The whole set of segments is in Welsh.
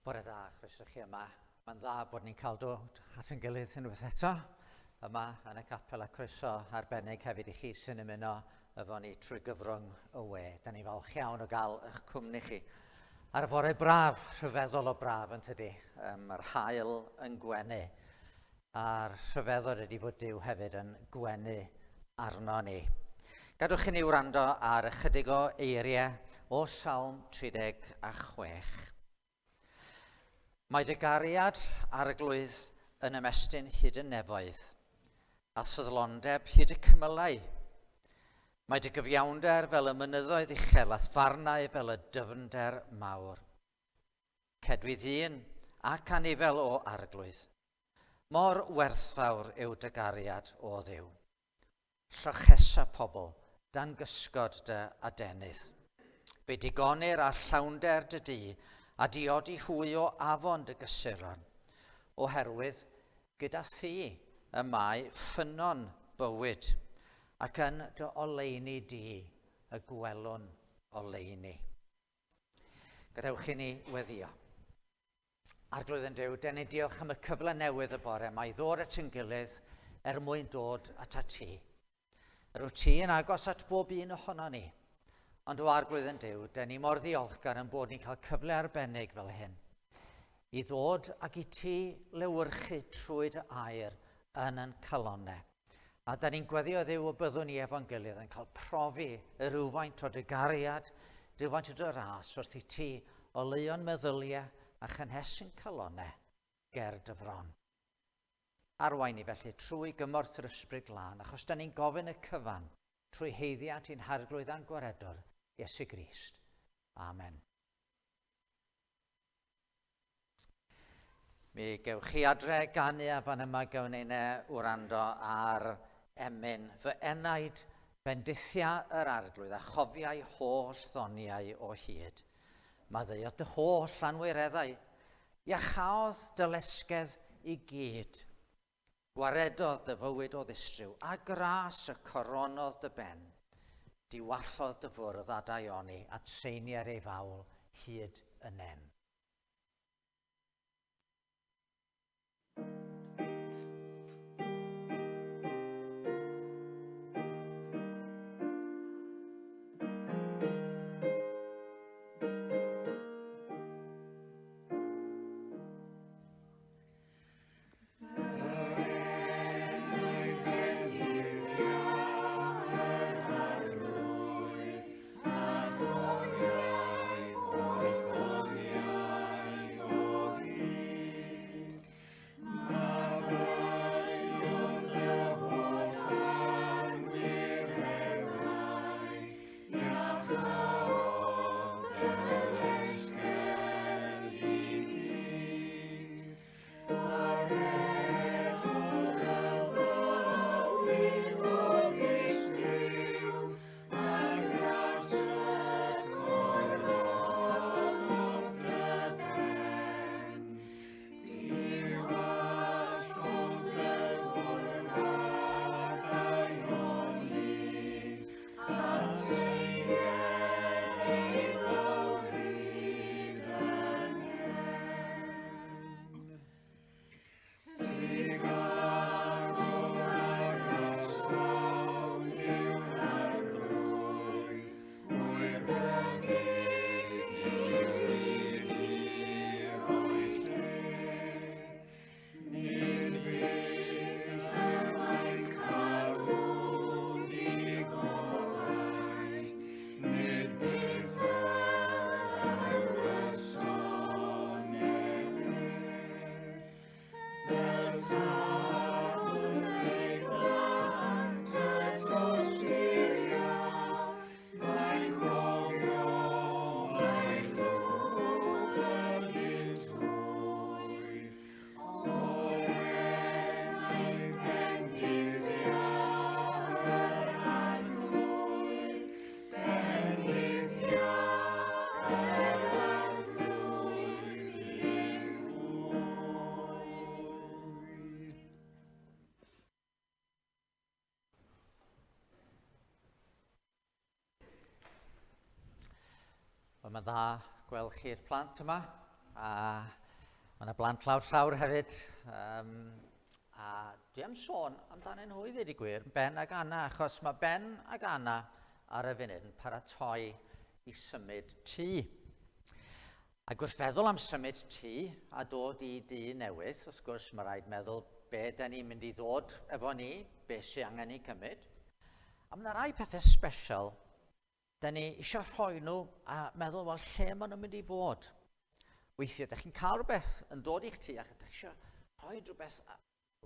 Bore da, chroeso chi yma. Mae'n dda bod ni'n cael dod at ein gilydd unwaith eto yma yn y capel a croeso arbennig hefyd i chi sy'n ymuno efo ni trwy gyfrwng y we. Da ni'n falch iawn o gael eich cwmni chi. Ar fore braf, rhyfeddol o braf yn tydi, mae'r haul yn gwenu, a'r rhyfeddod ydy fod Duw hefyd yn gwenu arno ni. Gadwch i ni wrando ar ychydig o eiriau o Salm 36. Mae dy gariad, Arglwydd, yn ymestyn hyd y nefoedd, a ffyddlondeb hyd y cymylau. Mae dy gyfiawnder fel y mynyddoedd uchel, a'th farnau fel y dyfnder mawr. Cedwi ddyn ac anifel o Arglwydd. Mor werthfawr yw dy gariad, o Dduw. Llochesa pobl dan gysgod dy adenydd. Fe digonir â llawnder dy dŷ, a diodi hwy o afon dy gysuron. Oherwydd gyda thi y mae ffynnon bywyd, ac yn dy oleuni di y gwelwn oleuni. Gadewch i ni weddïo. Arglwydd yn Duw, den ni diolch am y cyfle newydd y bore yma i ddod at ein gilydd er mwyn dod at ti. Yr wyt ti yn agos at bob un ohono ni. Ond o Arglwydd yn Duw, den ni mor ddiolchgar yn bod ni'n cael cyfle arbennig fel hyn. I ddod ag i ti lewyrchu trwy dy air yn yn calonnau. A da ni'n gweddio Dduw y byddwn ni efo'n gilydd yn cael profi y rhywfaint o dy gariad, rhywfaint o dy ras wrth i ti oleuo'n meddyliau a chynhesu'n calonnau ger dy fron. Arwain ni felly trwy gymorth yr Ysbryd Glân, achos da ni'n gofyn y cyfan trwy haeddiant i'n Harglwydd a'n Gwaredwr, Iesu Grist. Amen. Mi gewch chi adre ganu a fan yma gawn ni ne wrando ar emyn fy enaid bendithia yr arglwydd a chofiai holl ddoniau o hyd. Maddeuodd dy holl anwireddau, iachaodd dy lesgedd i gyd. Gwaredodd dy fywyd o ddistryw, a gras y coronodd dy ben. Diwallodd dy fwrdd a daioni, a tseinier ei fawl hyd y nen. Wel, mae'n dda gweld chi'r plant yma. a mae yna blant lawr llawr hefyd. Um, a dwi am sôn amdanyn nhw i ddweud y gwir, Ben ag Anna, achos mae Ben ag Anna ar y funud yn paratoi i symud tŷ. Ac wrth feddwl am symud tŷ a dod i dŷ newydd, wrth gwrs mae rhaid meddwl be da ni'n mynd i ddod efo ni, be sy'n angen i cymryd. A mae yna rai pethau special da ni eisiau rhoi nhw a meddwl, wel, lle maen nhw'n mynd i fod? Weithiau, da chi'n cael rhywbeth yn dod i'ch tŷ ac da chi eisiau rhoi rhywbeth,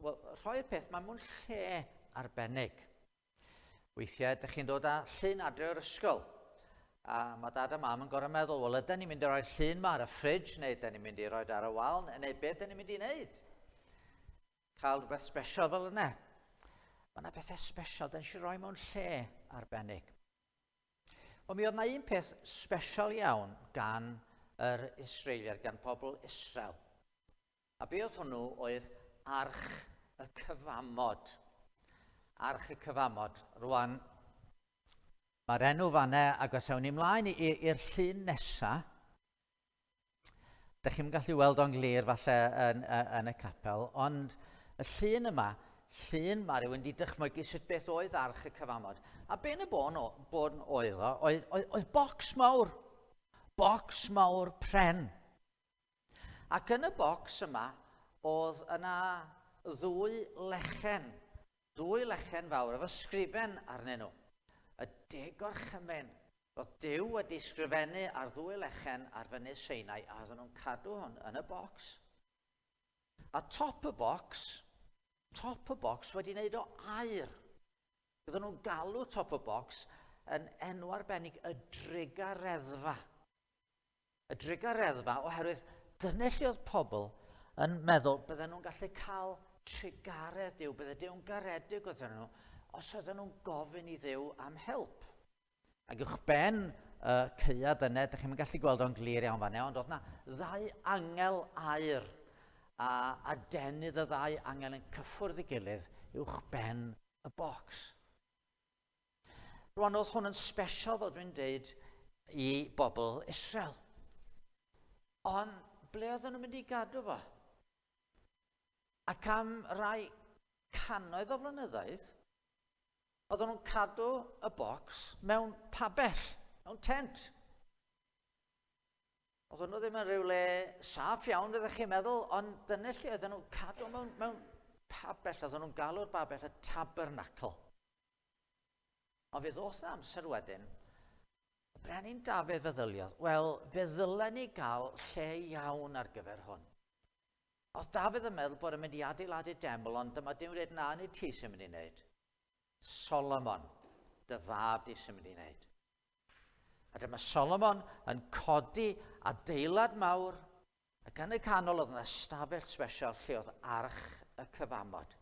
wel, rhoi'r peth mae mewn lle arbennig. Weithiau, da chi'n dod â llun adre o'r ysgol, a mae dad a mam yn gorau meddwl, wel, ydyn ni'n mynd i roi'r llun ma ar y ffridge, neu ydyn ni'n mynd i roi ar y wal, neu beth ydyn ni'n mynd i wneud? Cael rhywbeth special fel yna. Mae yna bethau special, da ni eisiau rhoi mewn lle arbennig. Wel, mi oedd yna un peth special iawn gan yr Israeliad, gan pobl Israel. A be oedd hwnnw oedd arch y cyfamod. Arch y cyfamod. Rwan, mae'r enw fanna, ac os awn ni mlaen i'r llun nesaf, Dych chi'm yn gallu weld o'n glir falle yn, yn y capel, ond y llun yma, llun mae rhywun wedi dychmygu sut beth oedd arch y cyfamod. A be yn y bôn, o, bôn oedd o, oedd, oedd, oedd bocs mawr, bocs mawr pren. Ac yn y bocs yma, oedd yna ddwy lechen, ddwy lechen fawr efo sgrifen arnyn nhw. Y deg gorchymyn. Roedd Duw wedi sgrifennu ar ddwy lechen ar fynydd Seinai a oedden nhw'n cadw hwn yn y bocs. A top y bocs, top y bocs wedi wneud o air. Oedden nhw'n galw top y bocs yn enw arbennig y drugareddfa. Y drugareddfa oherwydd dyna lle oedd pobl yn meddwl bydden nhw'n gallu cael trugaredd Duw, bydde Duw'n garedig oedden nhw os oedden nhw'n gofyn i Dduw am help. Ac uwch ben y caead yna, dych chi'n gallu gweld o'n glir iawn fan ond oedd yna ddau angel aur a adenydd y ddau angel yn cyffwrdd ei gilydd uwch ben y bocs. Rwan oedd hwn yn special, fel dwi'n deud, i bobl Israel. Ond ble oedden nhw'n mynd i gadw fo? Ac am rai cannoedd o flynyddoedd, Oedden nhw'n cadw y bocs mewn pabell, mewn tent. Oedden nhw ddim yn rhyw le saff iawn, fyddech chi'n meddwl, ond dyna lle oedden nhw'n cadw mewn, mewn pabell, oedden nhw'n galw'r babell y tabernacl. Ond fe ddoth na amser wedyn, y brenin Dafydd feddyliodd, wel, fe ddylen ni gael lle iawn ar gyfer hwn. Oedd Dafydd yn meddwl bod yn mynd i adeiladu deml, ond dyma Duw'n dweud, na, nid ti sy'n mynd i wneud. Solomon, dy fab di sy'n mynd i wneud. A dyma Solomon yn codi adeilad mawr, ac yn y canol oedd yna stafell special lle oedd arch y cyfamod.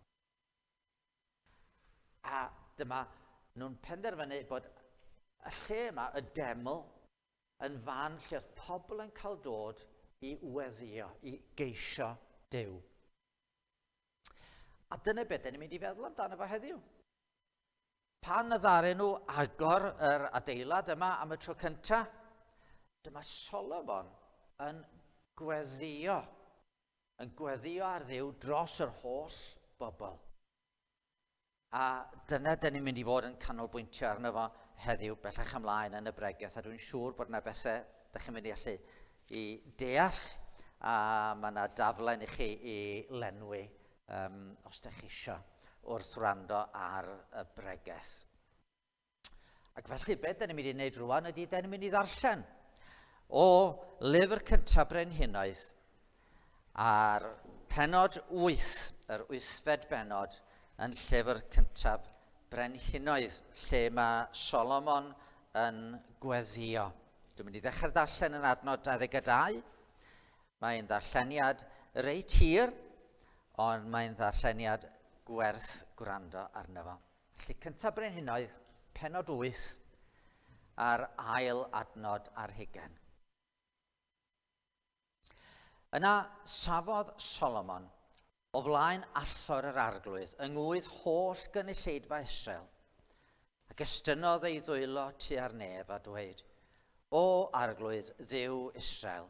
A dyma nhw'n penderfynu bod y lle yma, y deml, yn fan lle oedd pobl yn cael dod i weddio, i geisio Duw. A dyna beth dyn ni'n mynd i feddwl amdano fo heddiw. Pan y ddaru nhw agor yr adeilad yma am y tro cyntaf, dyma Solomon yn gweddio, yn gweddio ar Dduw dros yr holl bobl. A dyna dyn ni'n mynd i fod yn canolbwyntio arno fo heddiw bellach ymlaen yn y bregeth, a dwi'n siŵr bod yna bethau dych chi'n mynd i allu i deall, a mae yna daflen i chi i lenwi um, os dych chi eisiau wrth wrando ar y bregeth. Ac felly, beth dyn ni'n mynd i wneud rwan ydy, dyn ni'n mynd i ddarllen o lyfr cyntaf Brenhinoedd a'r penod 8, yr wythfed benod yn llyfr cyntaf Brenhinoedd, lle mae Solomon yn gweddio. Dwi'n mynd i ddechrau darllen yn adnod 22. Mae'n ddarlleniad reit hir, ond mae'n ddarlleniad gwerth gwrando arno fo. Felly cyntaf Brenhinoedd, penod 8, a'r ail adnod ar hugen. Yna safodd Solomon o flaen allor yr arglwydd yng ngwydd holl gynulleidfa Israel, ac estynnodd ei ddwylo tua'r nef a dweud, O arglwydd Dduw Israel,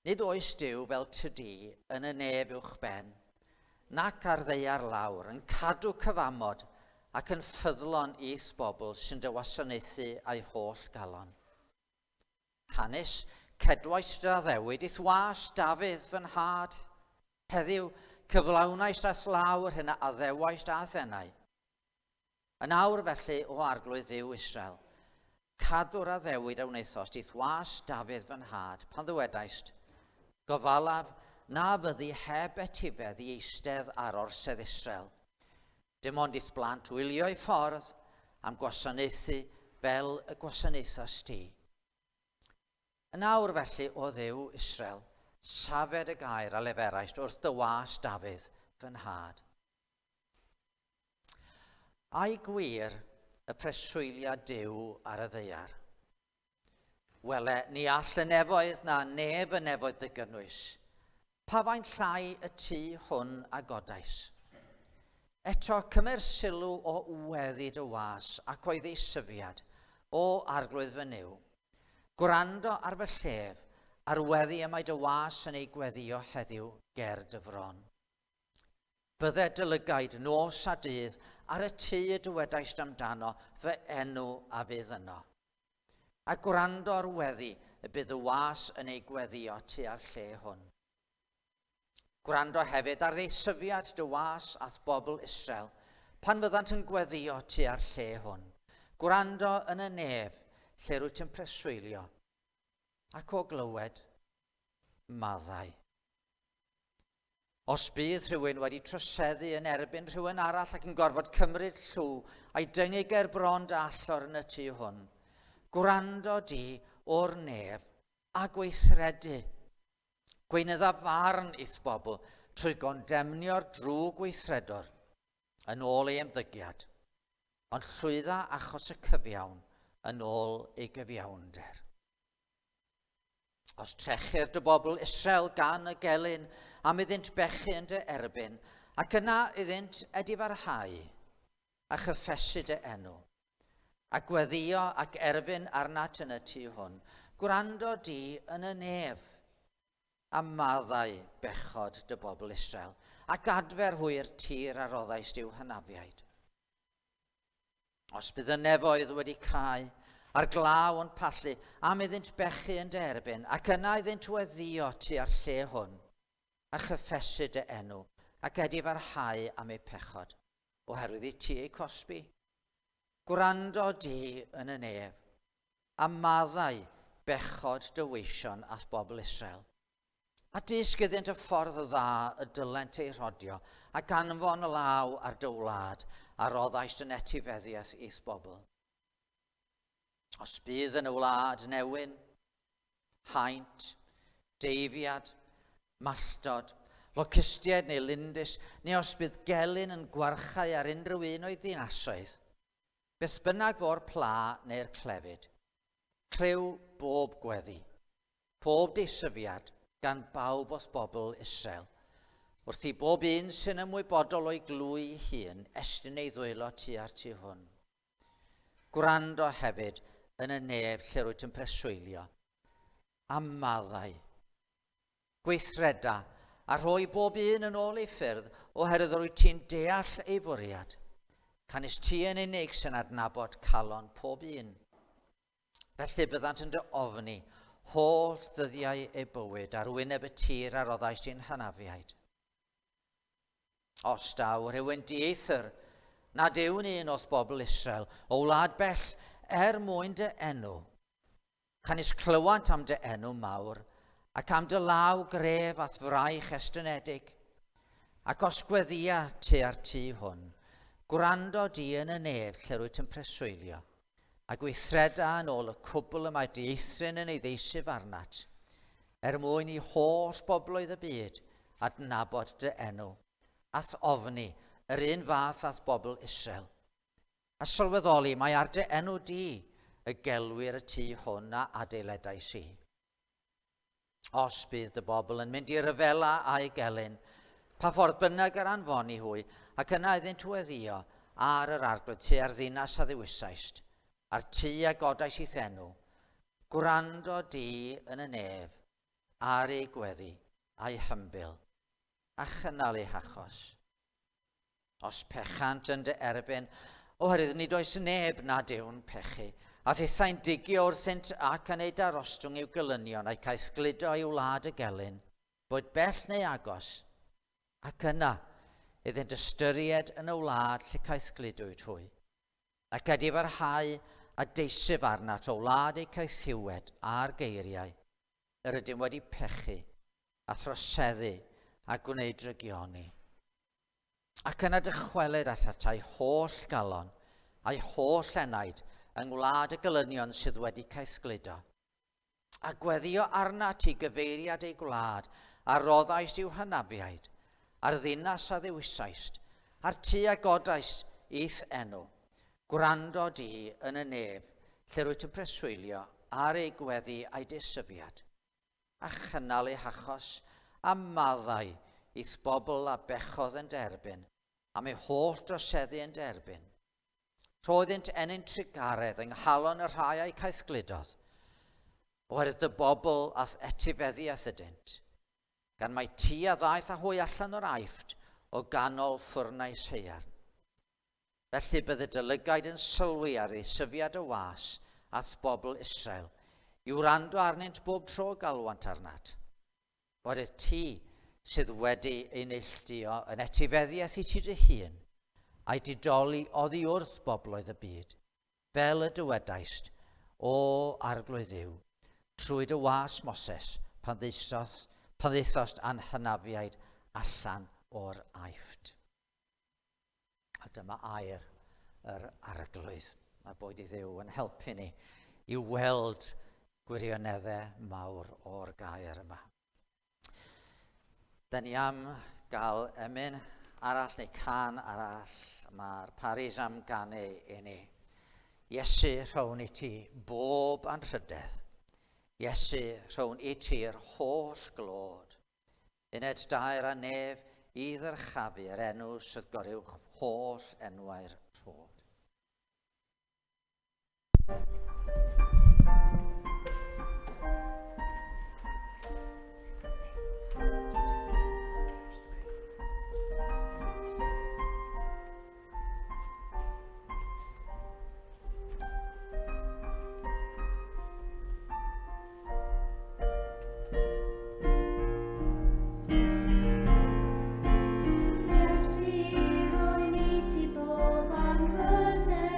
Nid oes Duw fel tydi yn y nef uwch ben, nac ar ddaear lawr, yn cadw cyfamod ac yn ffyddlon i'th bobl sy'n dy wasanaethu â'i holl galon. Canys cedwaist dy addewid i'th was Dafydd fy nhad. Heddiw, cyflawnaist a'th law yr hyn a addewaist a'th enau. Yn awr felly, o Arglwydd Dduw Israel, cadw'r addewid a wnaethost i'th was Dafydd fy nhad, pan ddywedaist, Gofalaf na fyddi heb etifedd i eistedd ar orsedd Israel. Dim ond i'th blant wylio'i ffordd am gwasanaethu fel y gwasanaethast ti. Yn awr felly, o Dduw Israel, safed y gair a leferaist wrth dy was Dafydd, fy nhad. Ai gwir y preswylia Duw ar y ddaear? Wele, ni all y nefoedd na nef y nefoedd dy gynnwys. Pa faint llai y tŷ hwn a godais? Eto, cymer sylw o weddi dy was ac o'i ddeisyfiad, o Arglwydd fy Nuw. Gwrando ar fy llef, a'r weddi y mae dy was yn ei gweddio heddiw ger dy fron. Bydded dy lygaid nos a dydd ar y tŷ y dywedaist amdano, fy enw a fydd yno. A gwrando ar weddi y bydd y was yn ei gweddio tua'r lle hwn. Gwrando hefyd ar ddeisyfiad dy was a'th bobl Israel, pan fyddant yn gweddio tua'r lle hwn. Gwrando yn y nef, lle rwyt yn preswylio, ac o glywed, maddau. Os bydd rhywun wedi troseddu yn erbyn rhywun arall ac yn gorfod cymryd llw a'i dyngu ger bron dy allor yn y tŷ hwn, gwrando di o'r nef a gweithredu. Gweinydda farn i'th bobl trwy gondemnio'r drwg weithredwr yn ôl ei ymddygiad, ond llwydda achos y cyfiawn yn ôl ei gyfiawnder. Os trechir dy bobl Israel gan y gelyn am iddynt bechu yn dy erbyn, ac yna iddynt edifarhau a chyffesu dy enw, a gweddio ac erfyn arnat yn y tŷ hwn, gwrando di yn y nef, a maddau bechod dy bobl Israel, ac adfer hwy'r tir a roddaist i'w hynafiaid. Os bydd y nefoedd wedi cau, a'r glaw yn pallu, am iddynt bechu yn dy erbyn, ac yna iddynt weddio tua'r lle hwn, a chyffesu dy enw, ac edifarhau am eu pechod, oherwydd i ti eu cosbi. Gwrando di yn y nef, a maddau bechod dy weision a'th bobl Israel. A dysg iddynt y ffordd dda y dylent ei rhodio, ac anfon y law ar dy wlad, a roddaist yn etifeddiaeth i'th bobl. Os bydd yn y wlad newyn, haint, deifiad, malltod, locustiaid neu lindys, neu os bydd gelyn yn gwarchau ar unrhyw un o'i ddinasoedd, beth bynnag fo'r pla neu'r clefyd, clyw bob gweddi, Pob deisyfiad gan bawb o'th bobl Israel, wrth i bob un sy'n ymwybodol o'i glwy hun estyn ei ddwylo tua'r tŷ hwn. Gwrando hefyd yn y nef lle rwyt yn preswylio, a maddau. Gweithreda, a rhoi bob un yn ôl ei ffyrdd, oherwydd rwyt ti'n deall ei fwriad. Canys ti yn unig sy'n adnabod calon pob un. Felly byddant yn dy ofni holl ddyddiau eu bywyd ar wyneb y tir a roddaist i'n hynafiaid. Os daw rhywun dieithr nad yw'n un o'th bobl Israel o wlad bell er mwyn dy enw, canys clywant am dy enw mawr ac am dy law gref a'th fraich estynedig, ac os gweddia tua'r tŷ hwn, gwrando di yn y nef lle rwyt yn preswylio, a gweithreda yn ôl y cwbl y mae dieithryn yn ei ddeisyf arnat, er mwyn i holl bobloedd y byd adnabod dy enw, a'th ofni, yr un fath â'th bobl Israel. A sylweddoli mai ar dy enw di y gelwir y tŷ hwn a adeiledais i. Os bydd dy bobl yn mynd i ryfela a'u gelyn, pa ffordd bynnag yr anfoni hwy, ac yna iddynt weddio ar yr arglwydd tua'r ddinas a ddewisaist, a'r tŷ a godais i'th enw, gwrando di yn y nef, ar eu gweddi a'i hymbil, a chynnal eu hachos. Os pechant yn dy erbyn, oherwydd nid oes neb nad yw'n pechu, a thithau'n digio wrthynt ac yn eu darostwng i'w gelynion a'u caethgludo i wlad y gelyn, boed bell neu agos, ac yna iddynt ystyried yn y wlad lle caethgludwyd hwy, ac edifarhau a deisyf arnat o wlad eu caethiwed a'r geiriau, yr ydym wedi pechu, a throseddu, a gwneud drygioni. Ac yna dychwelyd allat â'i holl galon, a'i holl enaid, yng ngwlad y gelynion sydd wedi caethgludo, a gweddio arnat i gyfeiriad ei gwlad a roddaist i'w hynafiaid, a'r ddinas a ddewisaist, a'r tŷ a godaist i'th enw. Gwrando di yn y nef, lle rwyt yn preswylio, ar ei gweddi a'i deisyfiad, a chynnal ei hachos, a maddau i'th bobl a bechodd yn dy erbyn, am eu holl droseddu yn dy erbyn. Rhoddynt ennyn trugaredd yng nghalon y rhai a'u caethgludodd, oherwydd dy bobl a'th etifeddiaeth ydynt, gan mai ti a ddaeth â hwy allan o'r Aifft o ganol ffwrnais haearn. Felly bydde dy lygaid yn sylwi ar ddeisyfiad y was a'th bobl Israel, i wrando arnynt bob tro galwant arnat. Oherwydd ti sydd wedi ei neilltuo yn etifeddiaeth i ti dy hun, a'i didoli oddi wrth bobloedd y byd, fel y dywedaist, O Arglwydd Dduw, trwy dy was Moses, pan ddaethost, pan ddaethost â'n hynafiaid allan o'r Aifft. A dyma air yr Arglwydd, a boed i Dduw yn helpu ni i weld gwirioneddau mawr o'r gair yma. Da ni am gael emyn arall neu can arall. Mae'r Paris am ganu i ni. Iesu, rhown i ti bob anrhydedd. Iesu, rhown i ti'r holl glod. Uned daer a nef i ddyrchafu yr enw sydd goruwch holl enwau'r rhod. Iesu, rwy'n i ti bob anrhydedd.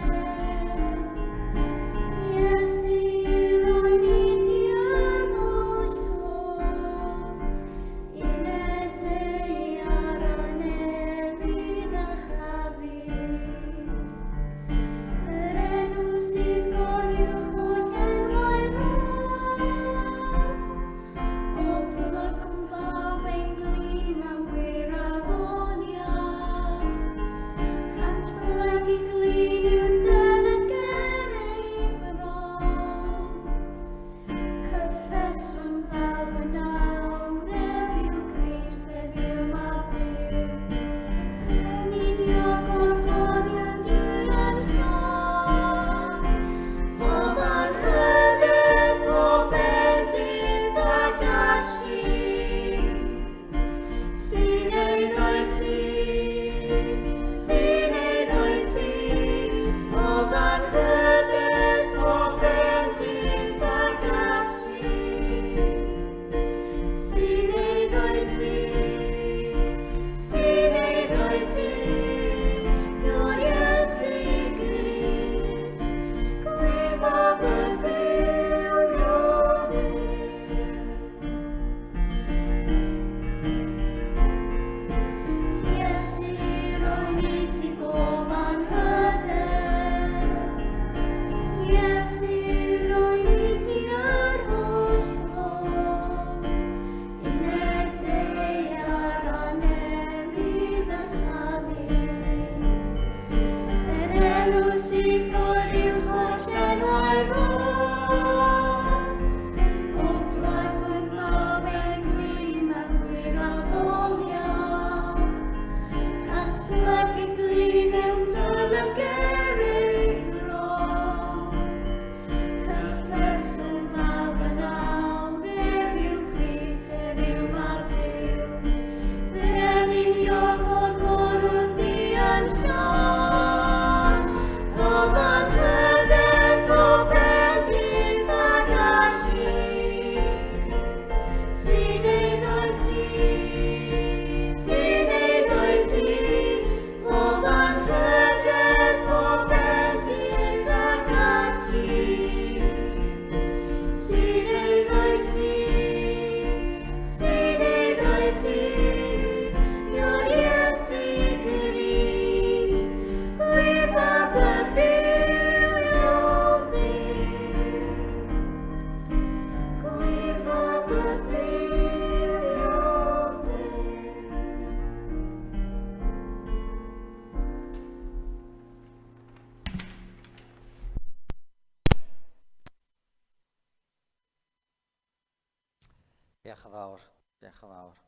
Diolch yn fawr. Diolch yn fawr.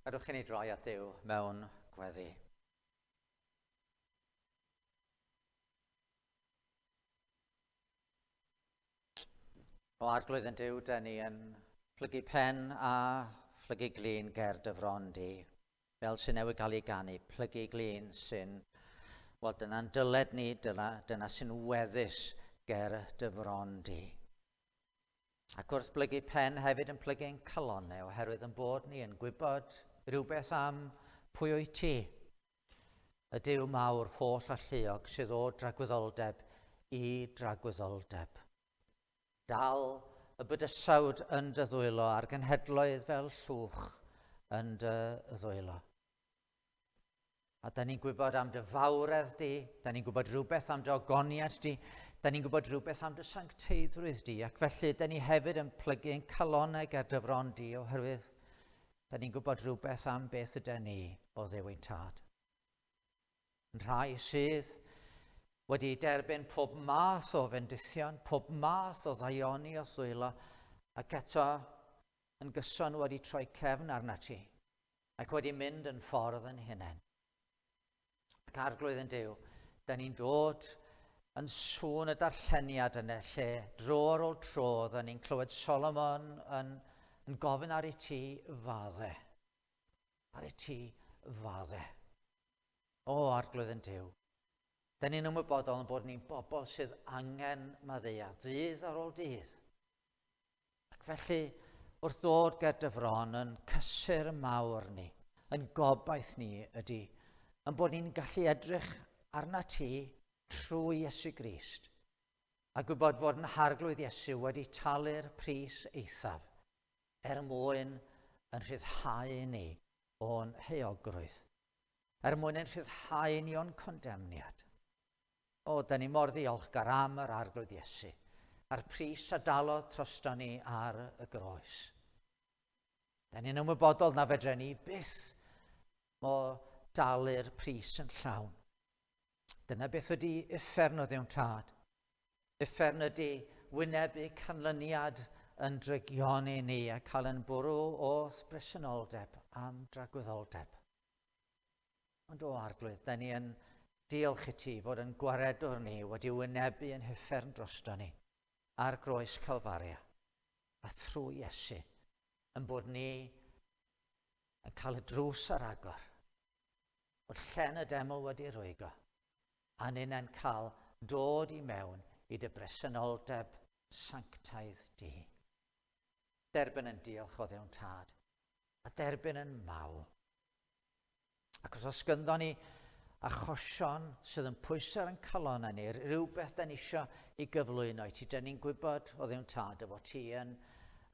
Gadwch i ni droi at Dduw mewn gweddi. O Arglwydd yn Duw, dyn ni yn plygu pen a phlygu glin ger dy fron di. Fel sy'n newydd cael ei ganu, plygu glin sy'n, wel dyna'n dyled ni, dyna, dyna sy'n weddus ger dy fron di. Ac wrth blygu pen hefyd yn plygu ein calonnau, oherwydd yn bod ni yn gwybod rhywbeth am pwy wyt ti. Y Duw mawr holl alluog sydd o dragwyddoldeb i dragwyddoldeb. Dal y bydysawd yn dy ddwylo a'r genhedloedd fel llwch yn dy ddwylo. A da ni'n gwybod am dy fawredd di, da ni'n gwybod rhywbeth am dy ogoniad di, da ni'n gwybod rhywbeth am dy sancteiddrwydd di, ac felly da ni hefyd yn plygu ein calonnau ger dy fron di, oherwydd Da ni'n gwybod rhywbeth am beth ydy ni o Dduw ein Tad. Yn rhai sydd wedi derbyn pob math o fendithion, pob math o ddaioni o ddwylo, ac eto yn gyson wedi troi cefn arna ti, ac wedi mynd yn ffordd yn hunain. Ac Arglwydd yn Duw, da ni'n dod yn sŵn y darlleniad yna lle dro ar ôl tro da ni'n clywed Solomon yn, yn gofyn ar i ti fadde. Ar i ti fadde. O, Arglwydd yn Duw, da ni'n ymwybodol yn bod ni'n bobl sydd angen maddeuau ddydd ar ôl dydd. Ac felly, wrth ddod ger dy fron yn cysur mawr ni, yn gobaith ni ydy, yn bod ni'n gallu edrych arna ti trwy Iesu Grist, a gwybod fod yn Harglwydd Iesu wedi talu'r pris eithaf er mwyn yn rhyddhau ni o'n heuogrwydd, er mwyn yn rhyddhau ni o'n condemniad. O, da ni mor ddiolchgar am yr Arglwydd Iesu, a'r pris a dalodd trosto ni ar y groes. Da ni'n ymwybodol na fedre ni byth mo dalu'r pris yn llawn. Dyna beth ydy uffern o ddiwn tad. Uffern ydy wynebu canlyniad yn drygioni ni a cael yn bwrw o'th bresenoldeb am dragwyddoldeb. Ond o Arglwydd, da ni yn diolch i ti fod yn gwaredwr ni wedi wynebu yn huffern drosto ni ar groes Calfaria a thrwy Iesu yn bod ni yn cael y drws ar agor, bod llen y deml wedi rwygo, a ninnau'n cael dod i mewn i dy bresenoldeb sanctaidd di. Derbyn yn diolch o ddewn tad, a derbyn yn mawl. Ac os oes gynddo ni achosion sydd yn pwyso ar ein calonnau ni, rhywbeth da ni eisiau i gyflwyno i ti, da ni'n gwybod o ddiwn tad y fod ti yn,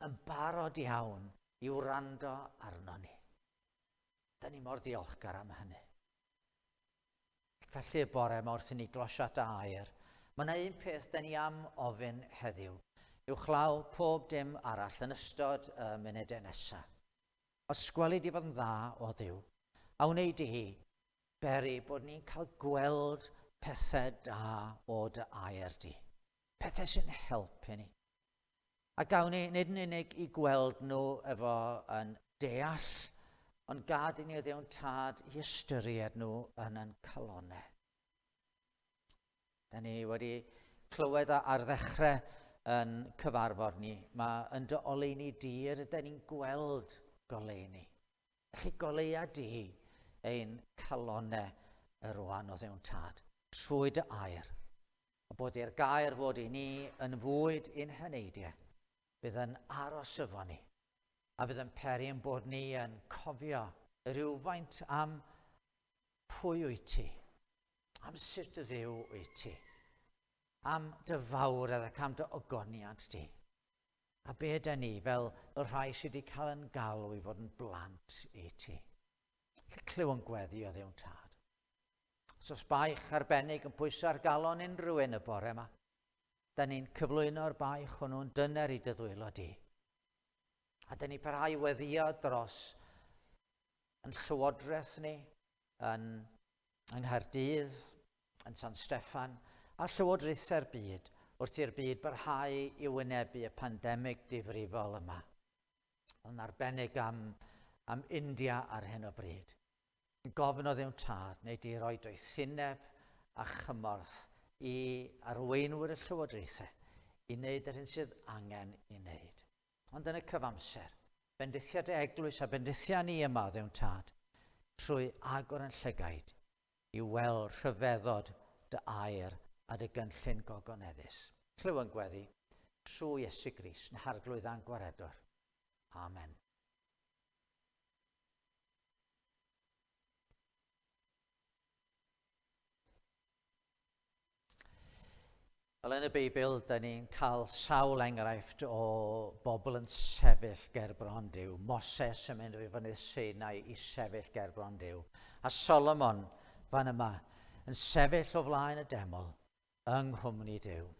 yn barod iawn i wrando arno ni. Da ni mor ddiolchgar am hynny. Ac felly y bore yma wrth i ni glosio at air, mae yna un peth da ni am ofyn heddiw, uwchlaw pob dim arall yn ystod y munudau nesaf. Os gweli di fod yn dda, o Dduw, a wnei di hi beri bod ni'n cael gweld pethau da o dy air di. Pethau sy'n helpu ni. A gawn ni nid yn unig i gweld nhw efo yn deall, ond gad i ni o Dduw'n tad i ystyried nhw yn yn calonau. Da ni wedi clywed ar ddechrau yn cyfarfod ni, mae yn dy oleuni di yr ydyn ni'n gweld goleuni. Felly goleia di ein calonau y rwan o ddewn tad, trwy dy air. A bod i'r gair fod i ni yn fwyd i'n heneidiau, bydd yn aros efo ni, a fydd yn peri yn bod ni yn cofio rhywfaint am pwy wyt ti, am sut y Dduw wyt ti, am dy fawredd ac am dy ogoniant di. A be ydy ni fel y rhai sydd wedi cael yn galw i fod yn blant i ti. Lle clyw yn gweddi o Dduw'n tad. Os oes baich arbennig yn pwyso ar galon unrhyw un y bore yma, da ni'n cyflwyno'r baich hwnnw'n dyner i dy ddwylo di. A da ni parhau i weddio dros yn llywodraeth ni, yn yng Nghaerdydd, yn San Steffan, a llywodraethau'r byd. wrth i'r byd barhau i wynebu y pandemig difrifol yma. Yn arbennig am, am India ar hyn o bryd. Yn gofyn o Dduw Tad, neu di roi doethineb a chymorth i arweinwyr y llywodraethau i wneud yr hyn sydd angen i wneud. Ond yn y cyfamser, bendithia dy eglwys a bendithia ni yma, o Dduw Tad, trwy agor yn llygaid i weld rhyfeddod dy air a dy gynllun gogoneddus. Clyw yn gweddi, trwy Iesu Grist, yn Harglwydd a'n Gwaredwr. Amen. Wel, yn y Beibl, da ni'n cael sawl enghraifft o bobl yn sefyll ger bron Duw. Moses yn mynd i fynydd Sinai i sefyll ger bron Duw. A Solomon, fan yma, yn sefyll o flaen y deml yng nghwmni Duw.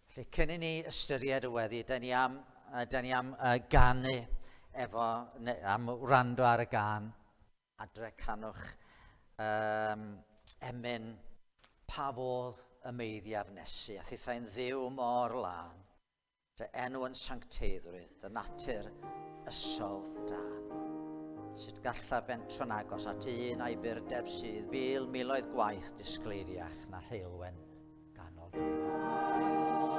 Felly, cyn i ni ystyried y weddi, da ni am, da ni am ganu efo, ne, am wrando ar y gân Adre canwch um, emyn pa fodd y meiddiaf nesu, a thithau'n ddiw mor lân, dy enw yn sancteiddrwydd, dy natur ysol dan. Sut gallaf fentro'n agos at un a'i burdeb sydd fil miloedd gwaith disgleiriach na heulwen ganol dydd.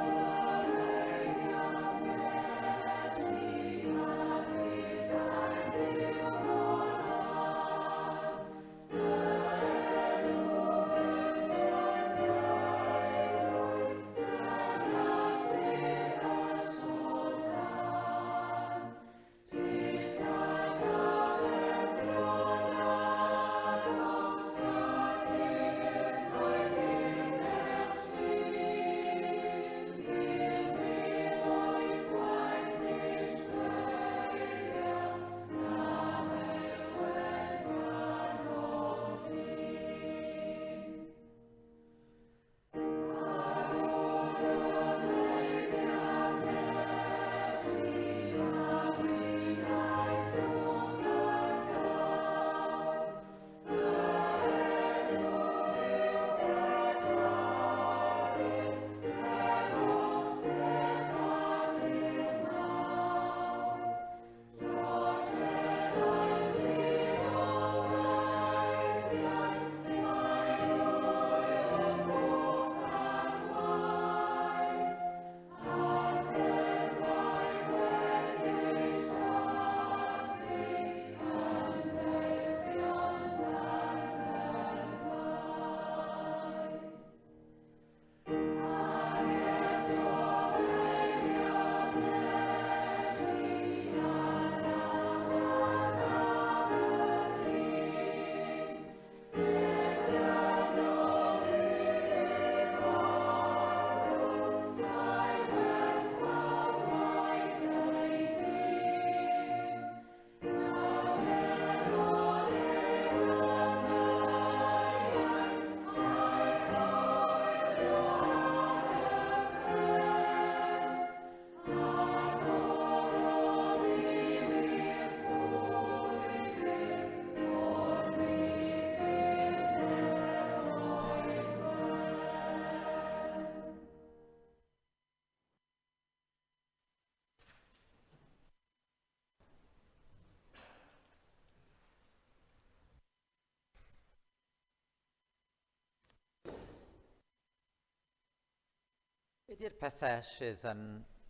Be di'r pethau sydd yn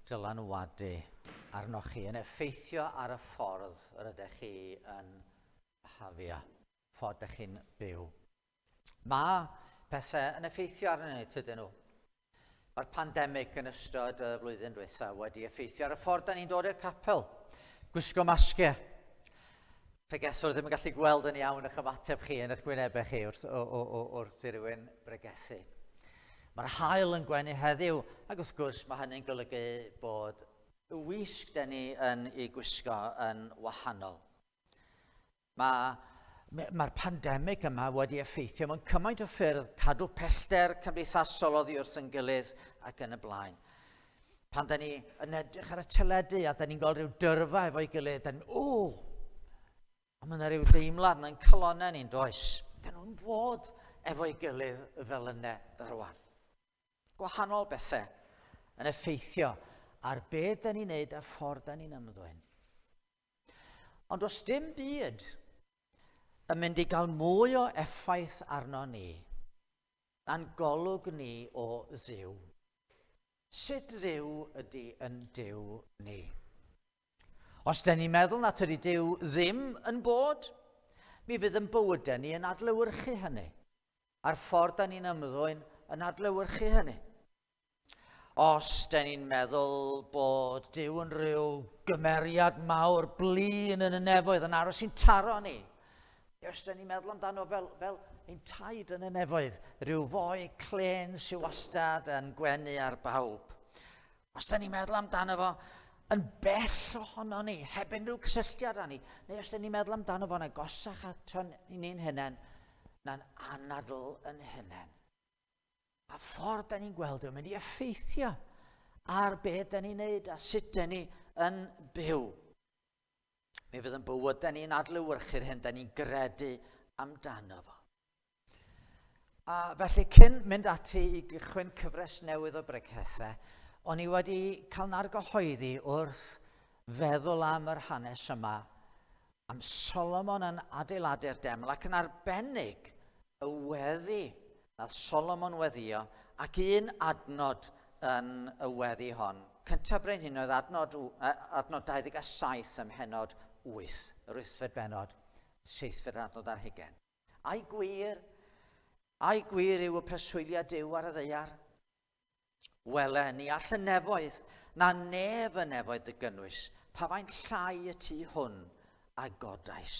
dylanwadu arnoch chi, yn effeithio ar y ffordd yr ydych chi yn hafio, ffordd ydych chi'n byw? Mae pethau yn effeithio arnyn ni, tydyn nhw? Mae'r pandemig yn ystod y flwyddyn diwetha wedi effeithio ar y ffordd da ni'n dod i'r capel. Gwisgo masgiau. Pregethwr ddim yn gallu gweld yn iawn eich ymateb chi yn eich gwynebau chi wrth, o, o, o, wrth i rywun bregethu. Mae'r hael yn gwenu heddiw, ac wrth gwrs mae hynny'n golygu bod y wisg da ni yn ei gwisgo yn wahanol. Mae mae'r pandemig yma wedi effeithio mewn cymaint o ffyrdd, cadw pellter cymdeithasol oddi wrth yn gilydd ac yn y blaen. Pan da ni yn edrych ar y teledu a da ni'n gweld rhyw dyrfa efo'i gilydd, da ni'n, o! A mae yna rhyw deimlad yn calonnau ni'n does. Da nhw'n fod efo'i gilydd fel yna rwan. Gwahanol bethau. yn effeithio ar be da ni'n neud a ffordd da ni'n ymddwyn. Ond does dim byd yn mynd i gael mwy o effaith arno ni na'n golwg ni o Dduw. Sut Dduw ydy yn Duw ni? Os dyn ni'n meddwl na tydi Duw ddim yn bod, mi fydd yn bywydau ni yn adlewyrchu hynny. A'r ffordd da ni'n ymddwyn yn adlewyrchu hynny. Os dyn ni'n meddwl bod Duw yn rhyw gymeriad mawr blin yn y nefoedd yn aros i'n taro ni, os dyn ni'n meddwl amdano fel, fel ein taid yn y nefoedd, rhyw foi clen sy'n wastad yn gwenu ar bawb. Os da ni'n meddwl amdano fo yn bell ohono ni, heb unrhyw cysylltiad â ni, neu os da ni'n meddwl amdano fo'n agosach ato ni'n hunain, na'n anadl yn hunain. A ffordd da ni'n gweld o'n mynd i effeithio ar be da ni'n neud a sut da ni yn byw. Mi fydd yn bywydau ni'n adlewyrchu'r hyn da ni'n gredu amdano fo. A felly cyn mynd ati i gychwyn cyfres newydd o bregethau, o'n i wedi cael nargyhoeddi wrth feddwl am yr hanes yma, am Solomon yn adeiladu'r deml ac yn arbennig y weddi nath Solomon weddio ac un adnod yn y weddi hon. Cyntaf Brenhinoedd adnod, adnod 27 ym mhenod 8, yr wythfed bennod, seithfed adnod ar hugen. Ai gwir, ai gwir yw y preswyliad Duw ar y ddaear? Wele, ni all y nefoedd, na nef y nefoedd dy gynnwys, pa faint llai y tŷ hwn a godais.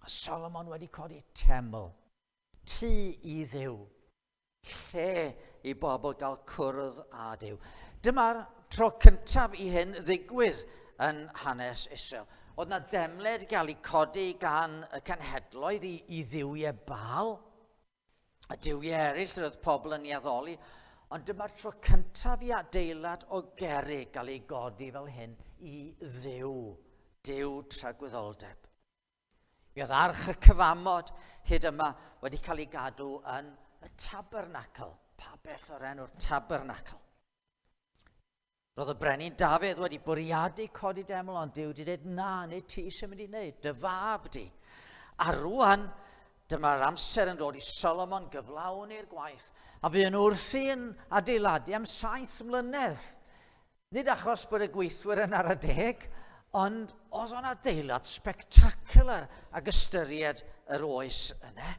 A Solomon wedi codi teml, tŷ i Dduw, lle i bobl gael cwrdd â Duw. Dyma'r tro cyntaf i hyn ddigwydd yn hanes Israel. Oedd na demled gael ei codi gan y cenhedloedd i, i dduwiau Baal, a duwiau eraill roedd pobl yn ei addoli, ond dyma'r tro cyntaf i adeilad o gerrig gael ei godi fel hyn i Dduw, Duw tragwyddoldeb. Mi oedd arch y cyfamod hyd yma wedi cael ei gadw yn y tabernacl, pabell o'r enw'r tabernacl. Roedd y brenin Dafydd wedi bwriadu codi deml, ond Duw wedi dweud, na, nid ti sy'n mynd i wneud, dy fab di. A rwan, dyma'r amser yn dod i Solomon gyflawni'r gwaith, a fu'n wrthi'n adeiladu am saith mlynedd. Nid achos bod y gweithwyr yn ara deg, ond oedd o'n adeilad spectacular ag ystyried yr oes yna.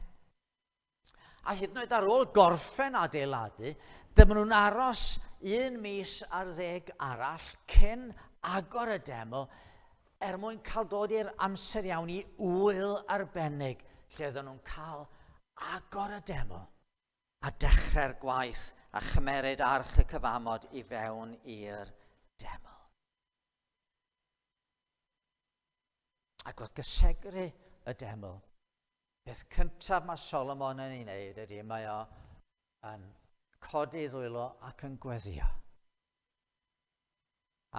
A hyd yn oed ar ôl gorffen adeiladu, dyma nhw'n aros un mis ar ddeg arall cyn agor y deml er mwyn cael dod i'r amser iawn i ŵyl arbennig lle oedden nhw'n cael agor y deml a dechrau'r gwaith a chymeryd arch y cyfamod i fewn i'r deml. Ac wrth gysegru y deml, beth cyntaf mae Solomon yn ei wneud ydy mae o yn codi ddwylo ac yn gweddio.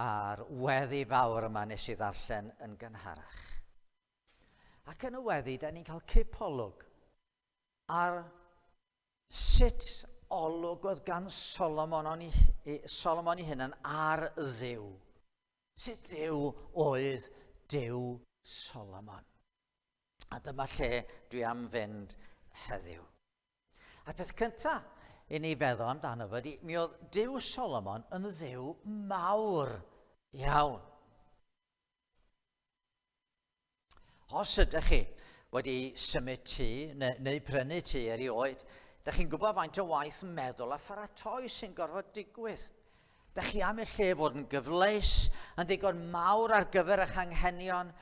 A'r weddi fawr yma nes i ddarllen yn gynharach. Ac yn y weddi, da ni'n cael cipolwg ar sut olwg oedd gan Solomon, on i, Solomon i hunan ar Dduw. Sut Dduw oedd Duw Solomon. A dyma lle dwi am fynd heddiw. A'r peth cyntaf i ni feddwl amdano fo ydy, mi oedd Duw Solomon yn dduw mawr iawn. Os ydych chi wedi symud tŷ neu, neu prynu tŷ erioed, dych chi'n gwybod faint o waith meddwl a pharatoi sy'n gorfod digwydd. Dych chi am i'r lle fod yn gyfleus, yn ddigon mawr ar gyfer eich anghenion.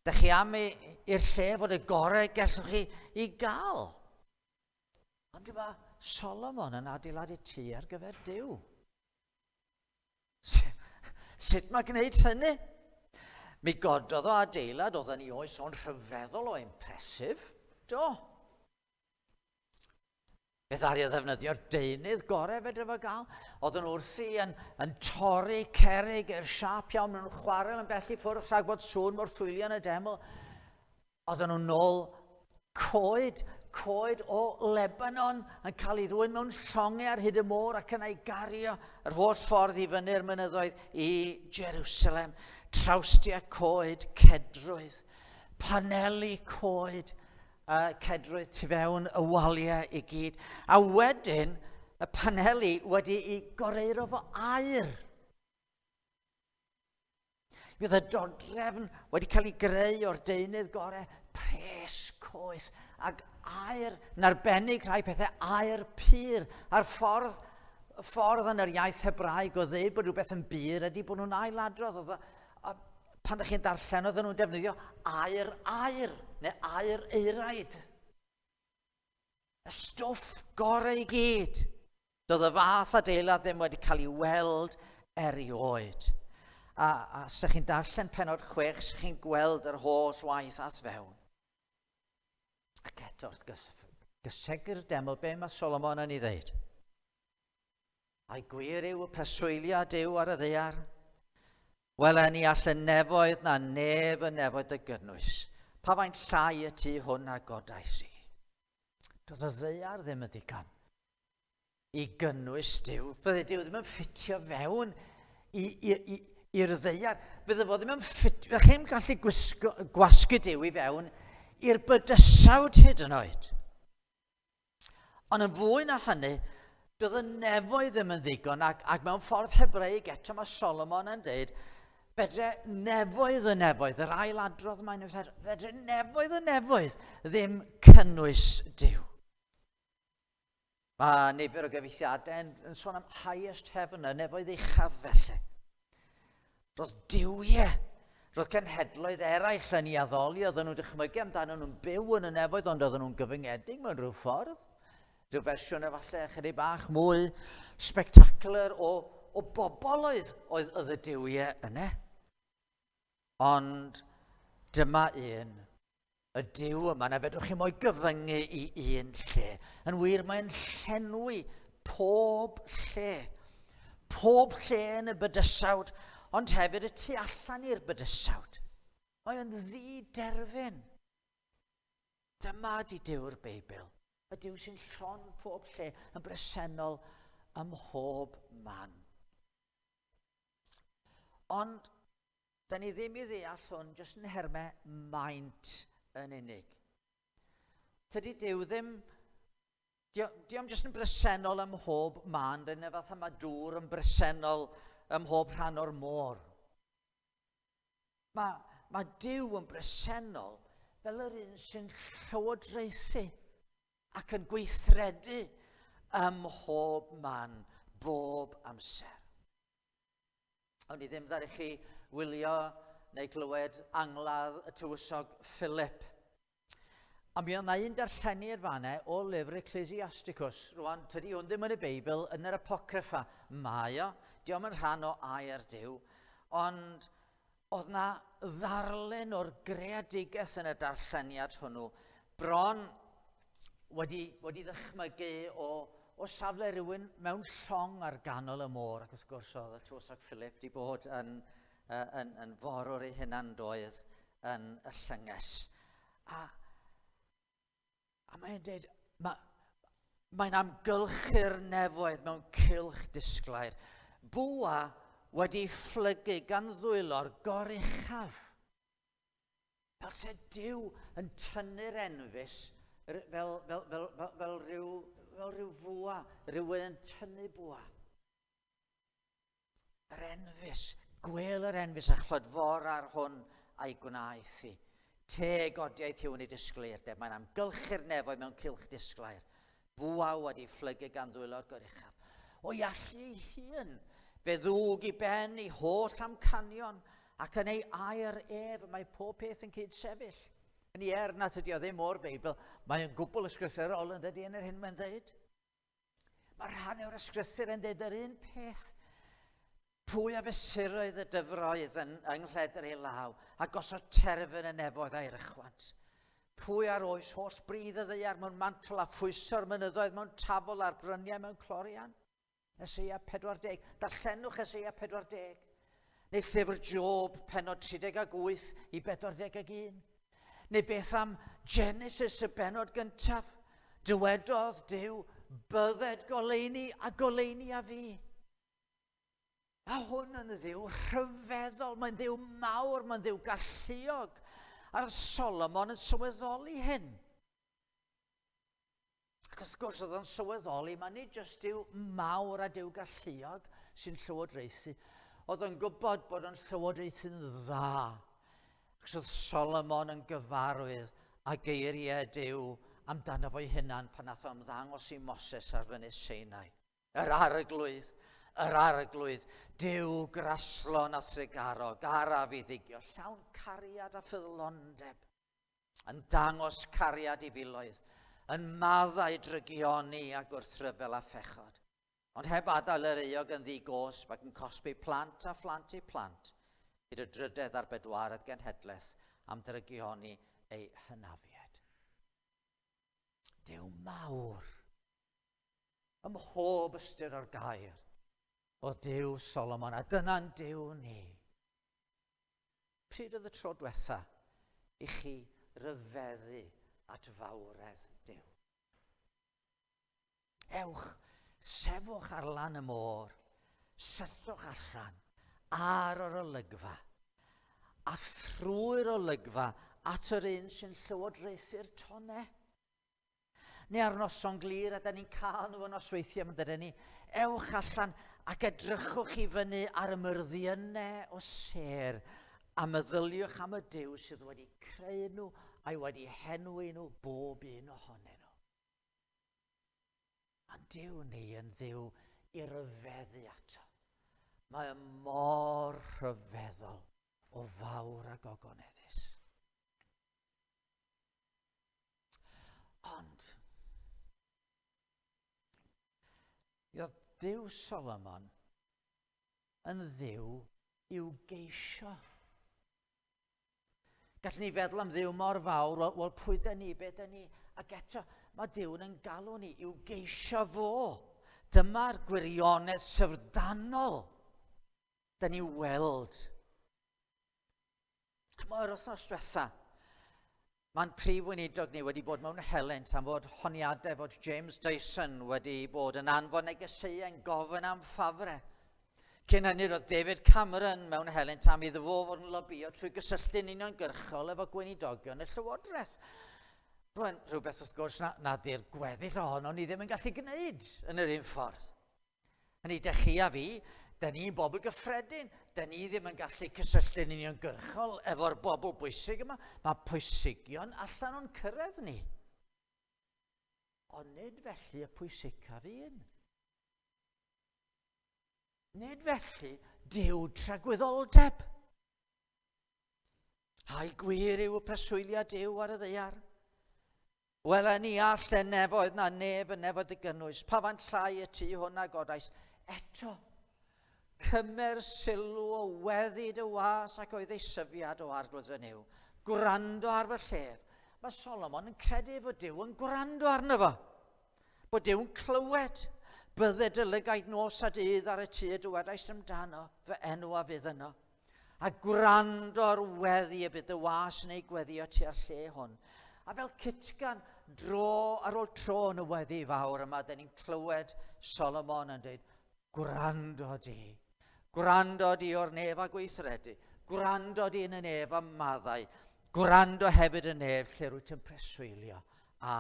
Dych chi am i'r lle fod y gorau gellwch chi i gael. Ond dyma Solomon yn adeiladu tŷ ar gyfer Duw. Sut mae gwneud hynny? Mi gododd o adeilad oedd yn ei oes o'n rhyfeddol o impressive. Do. Fe ddaru o ddefnyddio'r deunydd gorau fedra fo gael. Oedd yn wrthi yn, yn torri cerrig i'r siâp iawn mewn chwarel yn bell i ffwrdd rhag bod sŵn morthwylio yn y deml. Oedden nhw'n nôl coed, coed o Lebanon yn cael ei ddwyn mewn llongau ar hyd y môr ac yna ei gario yr holl ffordd i fyny'r mynyddoedd i Jerusalem. Trawstiau coed cedrwydd, paneli coed uh, cedrwydd tu fewn y waliau i gyd. A wedyn, y paneli wedi'i goreuro fo aur. Mi oedd y dodrefn wedi cael ei greu o'r deunydd gorau, pres coes, ac aer yn arbennig rhai pethau aer pur. A'r ffordd, ffordd yn yr iaith Hebraeg o ddeud bod rhywbeth yn bur ydy bod nhw'n ailadrodd. Oedd, a, pan ydych chi'n darllen, oedden nhw'n defnyddio aer aer, neu aer eiraid. Y stwff gorau i gyd. Doedd y fath adeilad ddim wedi cael ei weld erioed. A, a os ydych chi'n darllen penod 6, ydych chi'n gweld yr holl waith at fewn. Ac eto, wrth gysegru'r deml, be mae Solomon yn ei ddeud? Ai gwir yw y preswylio Duw ar y ddaear? Wel, ni all y nefoedd na nef y nefoedd dy gynnwys. Pa faint llai y tu hwn a godais i? Doedd y ddaear ddim yn ddigon i gynnwys Duw. Fydde Duw ddim yn ffitio fewn i'r ddaear. Fydde fo ddim yn ffitio... Fydde chi'n gallu gwisgo, gwasgu Duw i fewn i'r bydysawd hyd yn oed. Ond yn fwy na hynny, doedd y nefoedd ddim yn ddigon, ac, ac mewn ffordd Hebreig eto mae Solomon yn dweud, fedre nefoedd y nefoedd, yr ail adrodd mae'n ei fedre nefoedd y nefoedd ddim cynnwys Duw. Mae nifer o gyfeithiadau yn, yn sôn am highest heaven, y nefoedd uchaf felly. Roedd duwiau, roedd cenhedloedd eraill yn ei addoli, oedden nhw'n dychmygu amdano nhw'n byw yn y nefoedd, ond oedden nhw'n gyfyngedig mewn rhyw ffordd. Rhyw fersiwn efallai ychydig bach mwy spectacular o, o bobl oedd, oedd, oedd y duwiau yna. Ond dyma un Y Duw yma na fedrwch chi mo'i gyfyngu i un lle. Yn wir, mae'n llenwi pob lle. Pob lle yn y bydysawd, ond hefyd y tu allan i'r bydysawd. Mae o'n ddi-derfyn. Dyma di Duw'r Beibl. Y Duw sy'n llon pob lle, yn bresennol ym mhob man. Ond Da ni ddim i ddeall hwn jyst yn nhermau maint yn unig. Tydi Duw ddim, dio'm jyst yn bresennol ym mhob man, rydyn fath mae dŵr yn bresennol ym mhob rhan o'r môr. Mae, mae Duw yn bresennol fel yr un sy'n llywodraethu ac yn gweithredu ym mhob man, bob amser. O'n i ddim ddaru chi wylio neu glywed angladd y tywysog Philip. A mi oedd na un darlleniad fanne o lyfr Ecclesiasticus. Rwan, tydi hwn ddim yn y Beibl, yn yr Apocrypha mae o. Diolch yn rhan o air Duw. Ond oedd na ddarlun o'r greadigaeth yn y darlleniad hwnnw. Bron wedi, wedi ddychmygu o, o safle rhywun mewn llong ar ganol y môr, ac wrth gwrs oedd y tywysog Philip wedi bod yn, uh, yn, yn forwr ei hunan doedd yn y llynges. A, a mae'n dweud, mae, mae'n amgylchu'r nefoedd mewn cylch disglair. Bwa wedi phlygu gan ddwylo'r goruchaf. Fel se Duw yn tynnu'r enfys fel, fel, fel, fel, fel, rhyw, fel rhyw fwa, rhywun yn tynnu bwa. Yr enfys, gwel yr enfys a chlodfor ar hwn a'i gwnaeth i. Teg odiaeth yw yn ei disgleirdeb, mae'n amgylchu'r nefoedd mewn cylch disglair. Bwa wedi phlygu gan ddwylo'r goruchaf. O'i allu ei hun, fe ddwg i ben ei holl amcanion, ac yn ei air ef y mae pob peth yn cyd-sefyll. Yn ei er na tydi o ddim o'r Beibl, mae yn gwbl ysgrythurol yn dydy yn yr hyn mae'n dweud. Mae rhan o'r ysgrythur yn dweud yr un peth. Pwy a fesuroedd y dyfroedd yn, yng nghledr ei law, a gosod terfyn y nefoedd a'i rychwant? Pwy ar oes holl bridd y ddaear mewn mantl a phwyso'r mynyddoedd mewn tafol a'r bryniau mewn clorian? Eseia 40. Darllenwch Eseia 40. Neu llyfr Job, penod 38 i 41. Neu beth am Genesis y benod gyntaf? Dywedodd Duw, bydded goleuni a goleuni a fi. A hwn yn ddiw rhyfeddol, mae'n ddiw mawr, mae'n ddiw galluog. A'r Solomon yn sylweddoli hyn. Ac wrth gwrs oedd o'n sylweddoli, mae nid jyst Duw mawr a Duw galluog sy'n llywodraethu, oedd o'n gwybod bod o'n llywodraethu'n dda. Ac oedd Solomon yn gyfarwydd â geiriau Duw amdano fo'i hunan pan nath o ymddangos i Moses ar fynydd Sinai. Yr arglwydd, yr arglwydd, Duw graslon a thrugarog, araf i ddigio, llawn cariad a ffyddlondeb yn dangos cariad i filoedd, yn maddau drygioni a gwrthryfel a phechod, ond heb adael yr euog yn ddi-gosb ac yn cosbi plant a phlant eu plant, hyd y drydedd a'r bedwaredd genhedlaeth am drygioni eu hynafiaid. Duw mawr, ym mhob ystyr o'r gair, oedd Duw Solomon, a dyna'n Duw ni. Pryd oedd y tro dwetha i chi ryfeddu at fawredd Duw? Ewch, sefwch ar lan y môr, syllwch allan ar yr olygfa, a thrwy'r olygfa at yr un sy'n llywodraethu'r tonnau. Neu ar noson glir, a da ni'n cael nhw yn nosweithiau, mae'n dydyn ni, ewch allan ac edrychwch i fyny ar y myrddiynau o sêr a meddyliwch am y Duw sydd wedi creu nhw a'i wedi henwi nhw bob un ohonyn nhw. A'n Duw ni yn Dduw i ryfeddu ato. Mae y mor rhyfeddol o fawr a gogoneddus. Ond, mi oedd Duw Solomon yn ddiw i'w geisio. Gallwn ni feddwl am ddiw mor fawr, wel, wel pwy da ni, be da ni? Ac eto, mae Duw'n yn galw ni i'w geisio fo. Dyma'r gwirionedd syfrdanol da ni weld. Mae'r wythnos diwetha, mae'n prif weinidog ni wedi bod mewn helynt am fod honiadau fod James Dyson wedi bod yn anfon negeseuau'n gofyn am ffafre. Cyn hynny roedd David Cameron mewn helynt am iddo fo fod yn lobio trwy gysylltu'n uniongyrchol efo gweinidogion y Llywodraeth. Rwy'n rhywbeth wrth gwrs na, na di'r gweddill ohono ni ddim yn gallu gwneud yn yr un ffordd. Hynny, dych chi a fi, dyn ni'n bobl gyffredin, dyn ni ddim yn gallu cysylltu'n uniongyrchol efo'r bobl bwysig yma. Mae pwysigion allan o'n cyrraedd ni. Ond nid felly y pwysicaf un. Nid felly Duw tragwyddoldeb. Ai gwir yw y preswyliad Duw ar y ddaear? Wele, ni all y nefoedd na nef y nefoedd dy gynnwys, pa faint llai y tŷ hwn a godais. Eto, cymer sylw o weddi dy was ac o'i ddeisyfiad o arglwydd fy Nuw. Gwrando ar fy llef. Mae Solomon yn credu fod Duw yn gwrando arno fo. Bod Duw'n clywed. Bydde dy lygaid nos a dydd ar y tŷ y dywedais amdano, fy enw a fydd yno. A gwrando ar weddi y bydd dy was yn ei gweddio tua'r lle hwn. A fel cytgan dro ar ôl tro yn y weddi fawr yma, dyn ni'n clywed Solomon yn dweud, gwrando di, gwrando di o'r nef a gweithredu, gwrando di yn y nef a maddau, gwrando hefyd y nef lle rwyt yn preswylio a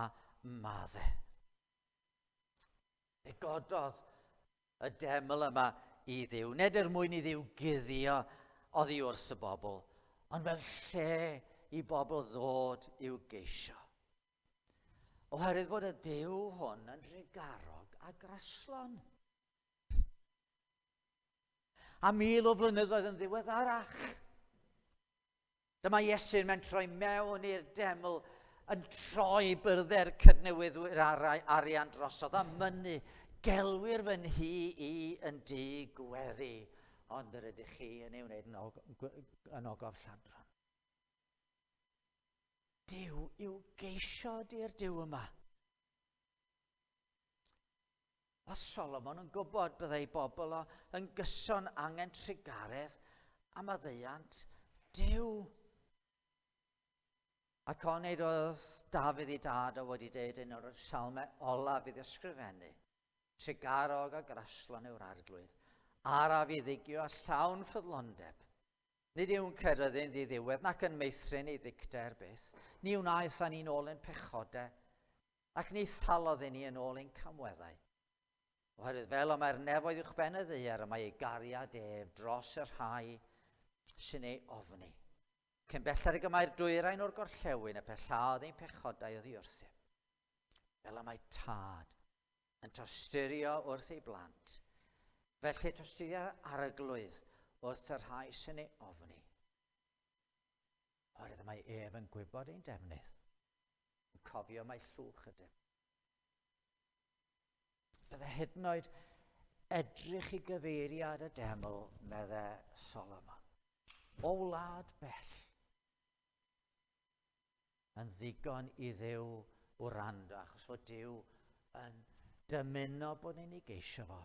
maddau. Fe gododd y deml yma i Dduw, nid er mwyn i Dduw guddio oddi wrth y bobl, ond fel lle i bobl ddod i'w geisio. Oherwydd fod y Duw hwn yn drugarog a graslon. A mil o flynyddoedd yn ddiweddarach, Dyma Iesu'n mentroi mewn i'r deml, yn troi byrddau'r cydnewyddwyr arian drosodd a mynnu, gelwir fy nhŷ i yn dŷ gweddi, ond yr ydych chi yn ei wneud yn, og yn ogof lladron. Duw i'w geisio di'r Duw yma. Oedd Solomon yn gwybod byddai bobl o yn gyson angen trugaredd a maddeuant Duw. Ac onid oedd Dafydd i dad o wedi deud un o'r salmau olaf iddo ysgrifennu, Trugarog a graslon yw'r arglwydd, araf i ddigio a llawn ffyddlondeb. Nid yw'n ceryddu'n ddiddiwedd nac yn meithrin ei ddicter byth. Ni wnaeth â ni'n ôl ein pechodau, ac ni thalodd i ni yn ôl ein camweddau. Oherwydd fel y mae'r nefoedd uwchben y ddaear, y mae ei gariad ef dros y rhai sy'n ei ofni. Cyn belled ag y mae'r dwyrain o'r gorllewin, y pellaodd ein pechodau oddi wrthym. Fel y mae tad yn tosturio wrth ei blant, felly tosturia'r arglwydd wrth y rhai sy'n ei ofni. Oherwydd y mae ef yn gwybod ein defnydd, yn cofio mai llwch ydym. Bydde hyd yn oed edrych i gyfeiriad y deml, medde Solomon, o wlad bell, yn ddigon i Dduw wrando, achos fod Duw yn dymuno bod ni'n ei geisio fo.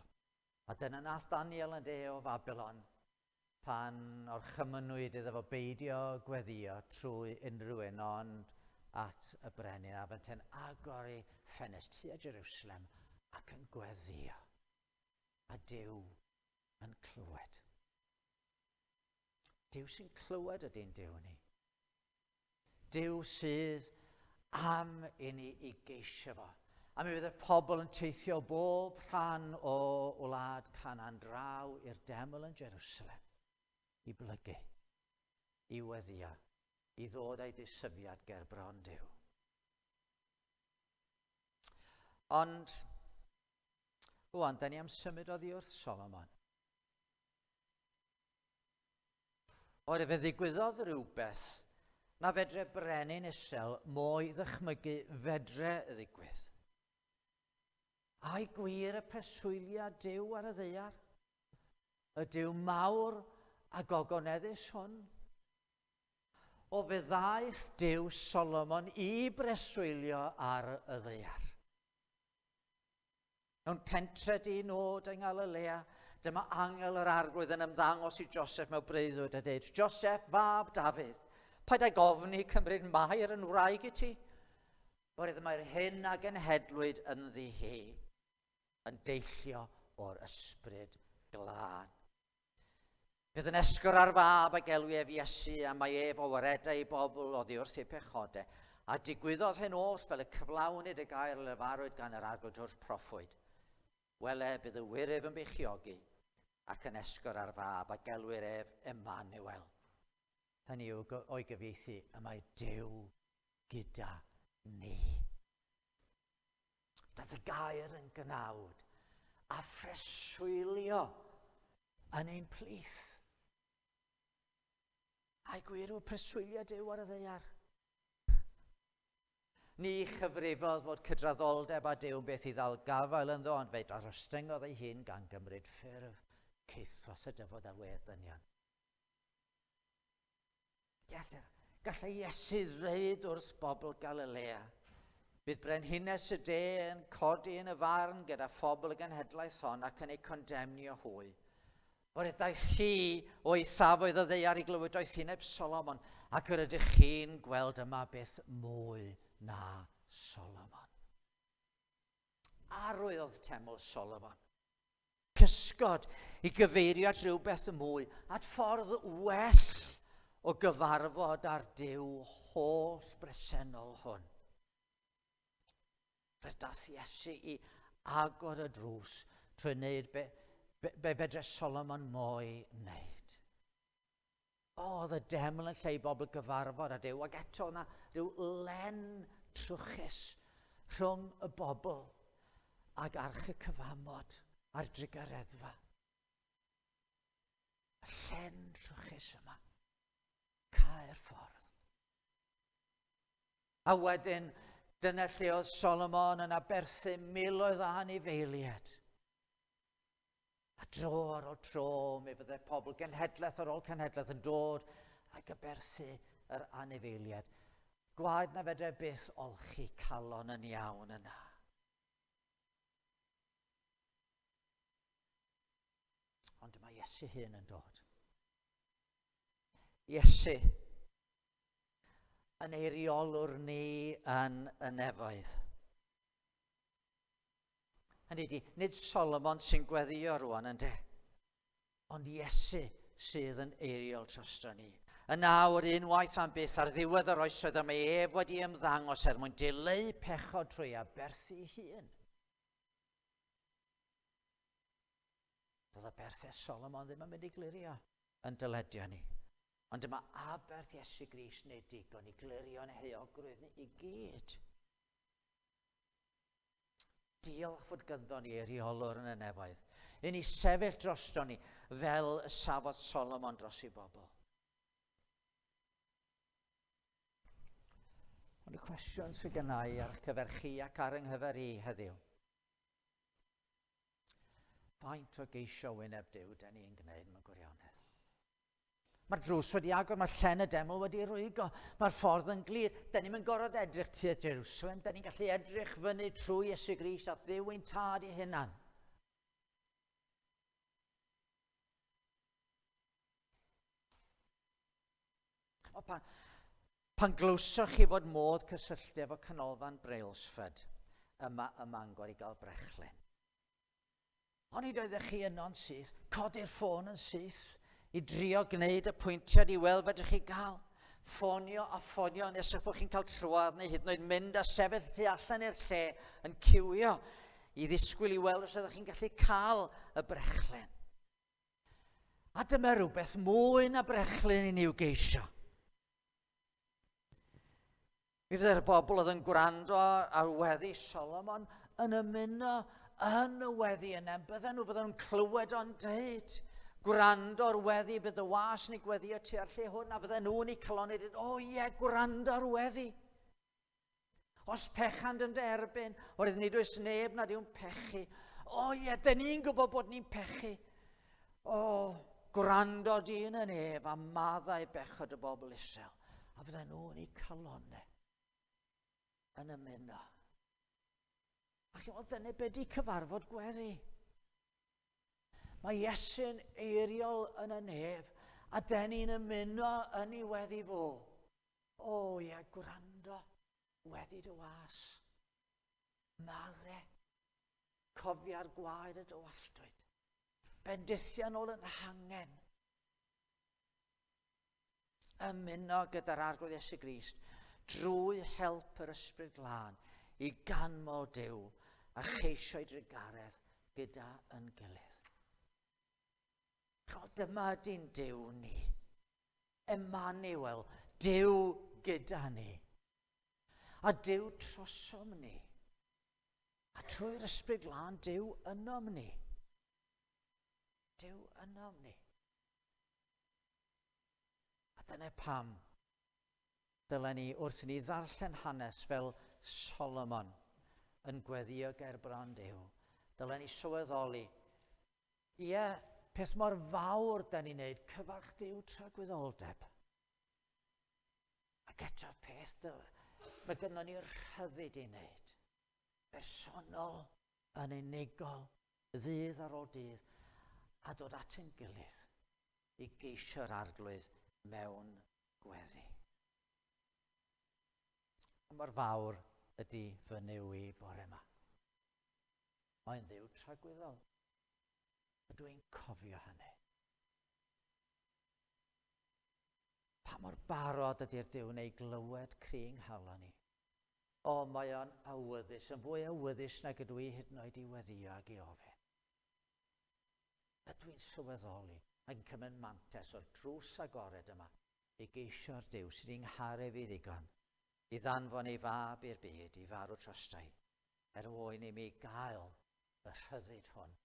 A dyna nath Daniel yn de o Fabilon, pan orchymynwyd iddo fo beidio gweddïo trwy unrhyw un ond at y brenin, a fynte'n agor ei ffenest tua Jerusalem ac yn gweddïo. A Duw yn clywed. Duw sy'n clywed ydy'n Duw ni. Duw sydd am i ni i geisio fo. A mi fydd y pobl yn teithio bob rhan o wlad Canaan draw i'r deml yn Jerusalem i blygu, i weddio, i ddod â'i ddisyfiad ger bron Duw. Ond, rwan, da ni am symud oddi wrth Solomon. Oherwydd fe ddigwyddodd rhywbeth na fedre brenin Israel mo'i ddychmygu fedre ddigwydd. Ai gwir y preswyliad Duw ar y ddaear? Y Duw mawr a gogoneddus hwn? O fe ddaeth Duw Solomon i breswylio ar y ddaear. Mewn pentre di-nod yng Ngalilea, dyma angel yr arglwydd yn ymddangos i Joseph mewn breuddwyd a dweud, Joseph, fab Dafydd, paid ag ofni cymryd Mair yn wraig i ti, oherwydd mae'r hyn a genhedlwyd ynddi hi yn deillio o'r ysbryd glân. Bydd yn esgor ar fab a gelwi ef Iesu, a mae ef o waredau ei bobl oddi wrth eu pechodau. A digwyddodd hyn oll fel y cyflawnid y gair a lefarwyd gan yr Arglwydd drwy'r proffwyd. Wele, bydd y wyryf yn beichiogi ac yn esgor ar fab, a gelwir ef Emmanuel. Hynny yw, o'i gyfieithu, y mae Duw gyda ni. Daeth y gair yn gnawd a phreswylio yn ein plith. Ai gwir yw preswylio Duw ar y ddaear? Ni chyfrifodd fod cydraddoldeb â Duw yn beth i ddal gafael ynddo, ond fe darostyngodd ei hun gan gymryd ffurf caethwas a dyfod ar wedd dynion. Gallai, gallai Iesu ddweud wrth bobl Galilea, Bydd brenhines y de yn codi yn y farn gyda phobl y genhedlaeth hon ac yn eu condemnio hwy. O'r daeth hi o eithafoedd y ddeiar i glywed doethineb Solomon, ac yr ydych chi'n gweld yma beth mwy na Solomon. Arwydd oedd teml Solomon. Cysgod i gyfeirio at rywbeth mwy, at ffordd well o gyfarfod â'r Duw holl bresennol hwn. Fe dath Iesu i agor y drws trwy wneud be, be, be fedre Solomon mo'i wneud. O, oedd y deml yn lle i bobl gyfarfod â Duw, ac eto yna rhyw len trwchus rhwng y bobl ag arch y cyfamod a'r drugareddfa. Y llen trwchus yma. Cae'r ffordd. A wedyn, dyna lle oedd Solomon yn aberthu miloedd o anifeiliaid. A dro ar ôl tro, mi fydde pobl genhedlaeth ar ôl cenhedlaeth yn dod ac aberthu yr anifeiliaid. Gwaed na fedre byth olchi calon yn iawn yna. Ond mae Iesu hun yn dod. Iesu. Yn eiriolwr ni yn y nefoedd. Hynny ydi, nid Solomon sy'n gweddio rwan, ynde? Ond Iesu sydd yn eiriol drosto ni. Yn awr, unwaith am byth, ar ddiwedd yr oesoedd y mae ef wedi ymddangos er mwyn dileu pechod trwy aberthu ei hun. Doedd aberthau Solomon ddim yn mynd i glirio yn dyledion ni. Ond dyma aberth Iesu Grist neu digon i glirio'n heuogrwydd ni i gyd. Diolch fod gynddo ni eiriolwr yn y nefoedd. I ni sefyll drosto ni fel y safodd Solomon dros ei bobl. Ond y cwestiwn sydd gennau ar eich cyfer chi ac ar yng nghyfer i heddiw. Faint o geisio wyneb Duw da ni'n gwneud mewn gwirionedd? Mae'r drws wedi agor, mae llen y deml wedi rwygo, mae'r ffordd yn glir. Da ni'n gorfod edrych tua Jerusalem, da ni'n gallu edrych fyny trwy Iesu Grist at Dduw ein tad ei hunan. O, pan, pan glywsoch chi fod modd cysylltu efo canolfan Brailsford yma ym Mangor i gael brechlyn, Onid oeddech chi yno'n syth, codi'r ffôn yn syth i drio gwneud y pwyntiad i weld fedrwch chi gael ffonio a ffonio nes eich bod chi'n cael trwad neu hyd yn oed mynd a sefyll tu allan i'r lle yn ciwio i ddisgwyl i weld os oeddech chi'n gallu cael y brechlyn. A dyma rhywbeth mwy na brechlyn i ni i'w geisio. Mi fyddai'r bobl oedd yn gwrando ar weddi Solomon yn ymuno yn y weddi yna. Bydden nhw, bydden nhw'n clywed o'n deud, gwrando ar weddi, bydd y was yn ei gweddio tua'r lle hwn, a bydden nhw'n ei calonu dweud, o ie, gwrando ar weddi. Os pechant yn dy erbyn, oherwydd nid oes neb nad yw'n pechu. O ie, dyn ni'n gwybod bod ni'n pechu. O, gwrando dyn yn ef a maddau bechod y bobl Israel. A fydden nhw yn eu calonau yn ymuno. A chi'n gweld, dyna be di cyfarfod gweddi. Mae Iesu'n eiriol yn y nef, a den ni'n ymuno yn ei weddi fo. O ie, gwrando, weddi dy was. Madde, cofia'r gwaed y dywalltwyd. Bendithion ôl yn hangen. Ymuno gyda'r Arglwydd Iesu Grist drwy help yr Ysbryd Glân i ganmol Duw a cheisio'i drugaredd gyda yn gilydd. Chod, dyma ydy'n Duw ni. Emmanuel, Duw gyda ni. A Duw trosom ni. A trwy'r Ysbryd Glân, Duw ynom ni. Duw ynom ni. A dyna pam dylen ni wrth i ni ddarllen hanes fel Solomon yn gweddio ger bron Duw, dylen ni sylweddoli, ie, peth mor fawr da ni'n neud, cyfarch Duw tragwyddoldeb. Ac eto peth, mae gynnon ni'r rhyddid i wneud, bersonol, yn unigol, ddydd ar ôl dydd, a dod at ein gilydd i geisio'r Arglwydd mewn gweddi. A mor fawr ydy fy Nuw i bore yma. Mae'n Dduw tragwyddol. Ydw i'n cofio hynny? Pa mor barod ydy'r Duw neu glywed cri nghalon i? O, mae o'n awyddus, yn fwy awyddus nag ydw i hyd yn oed i weddio ag i ofyn. Ydw i'n sylweddoli ac yn cymryd mantais o'r drws agored yma i geisio'r Duw sydd i'n ngharu fi ddigon i ddanfon ei fab i'r byd i farw trostai, er mwyn i mi gael y rhyddid hwn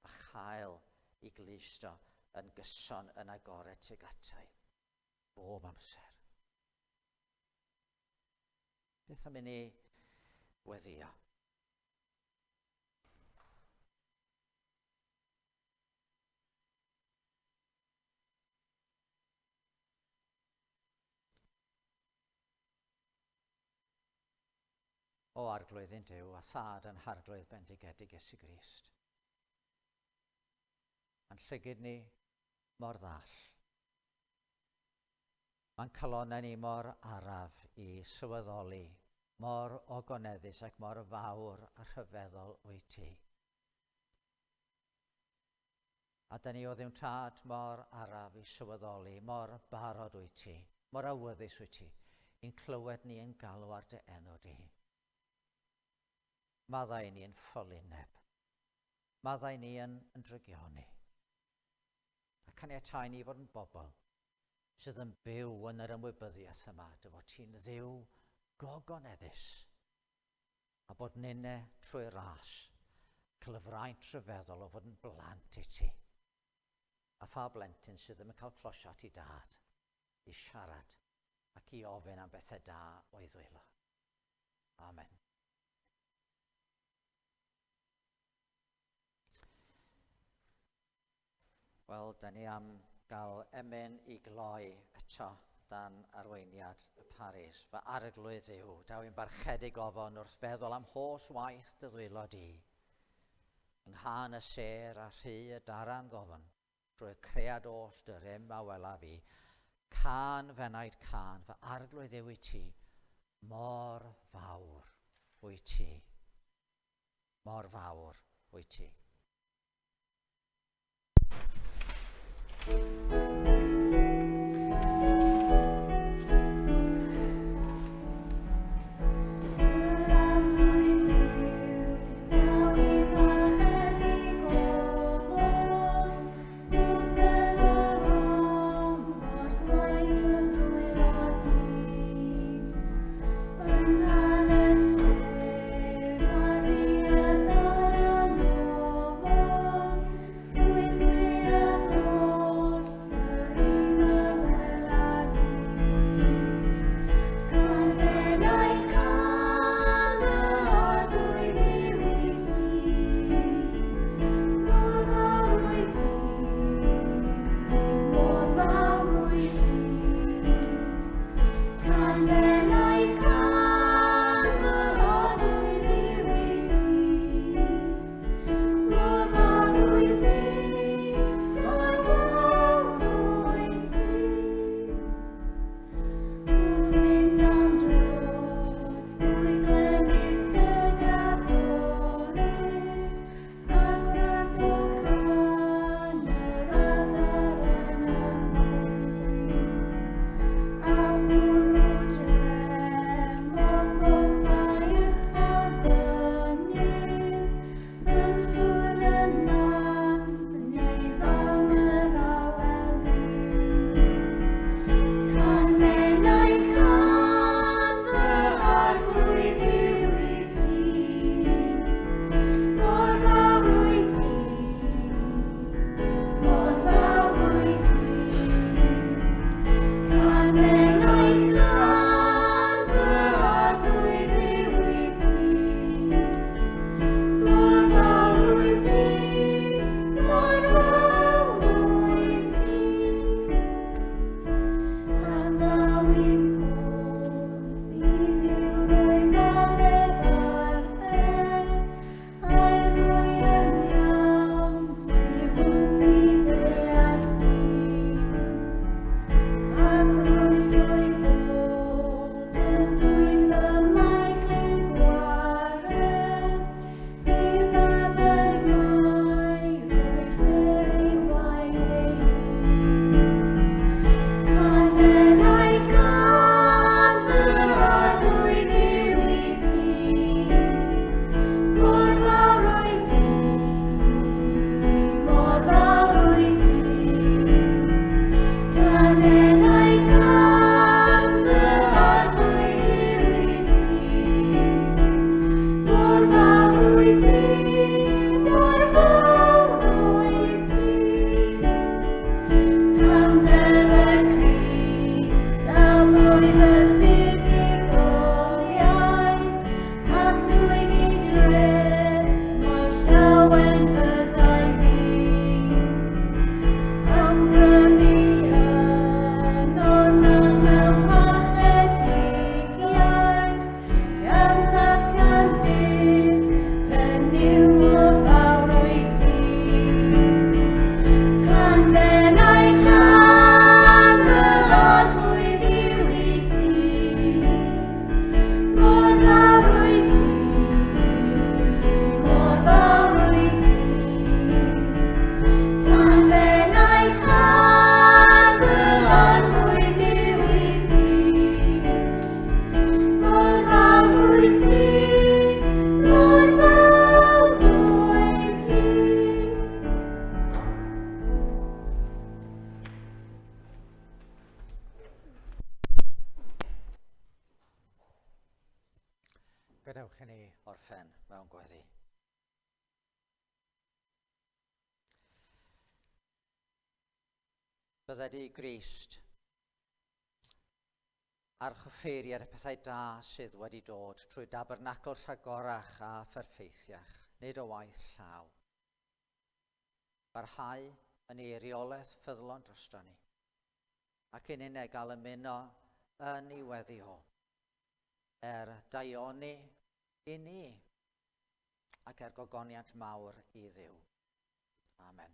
a chael i glusto yn gyson yn agored tuag atai bob amser. Beth am i ni weddio? O Arglwydd ein Duw, a Thad yn Harglwydd bendigedig Iesu Grist. Mae'n llygyd ni mor ddall. Mae'n calonnau ni mor araf i sylweddoli mor ogoneddus ac mor fawr a rhyfeddol wyt ti. A da ni o Dduw Tad mor araf i sylweddoli mor barod wyt ti, mor awyddus wyt ti, i'n clywed ni yn galw ar dy enw di. Maddau ni yn ffolineb. Maddau ni yn, yn drygioni. A caniatáu ni fod yn bobl sydd yn byw yn yr ymwybyddiaeth yma, dy fod ti'n Dduw gogoneddus, a bod ninne trwy ras, cael y fraint rhyfeddol o fod yn blant i ti. A pha blentyn sydd ddim yn cael closiad i dad, i siarad ac i ofyn am bethau da o'i ddwylo. Amen. Wel, da ni am gael emyn i gloi eto dan arweiniad y Paris. Fy arglwydd yw, daw i'n barchedig ofon wrth feddwl am holl waith dy ddwylo di. Yng nghân y sêr a rhy y daran ddofn, drwy'r cread oll dy rym a welaf fi. Cân f'enaid cân, fy arglwydd yw i ti, mor fawr wyt ti. Mor fawr wyt ti. Gadewch i ni orffen mewn gweddi. Bydded i Grist archoffeiriad y pethau da sydd wedi dod trwy dabernacl rhagorach a pherffeithiach, nid o waith llaw. Barhau yn ei eiriolaeth ffyddlon drosto ni, ac yn unig gael ymuno yn ei weddi o, er daioni i ni, ac er gogoniant mawr i Dduw. Amen.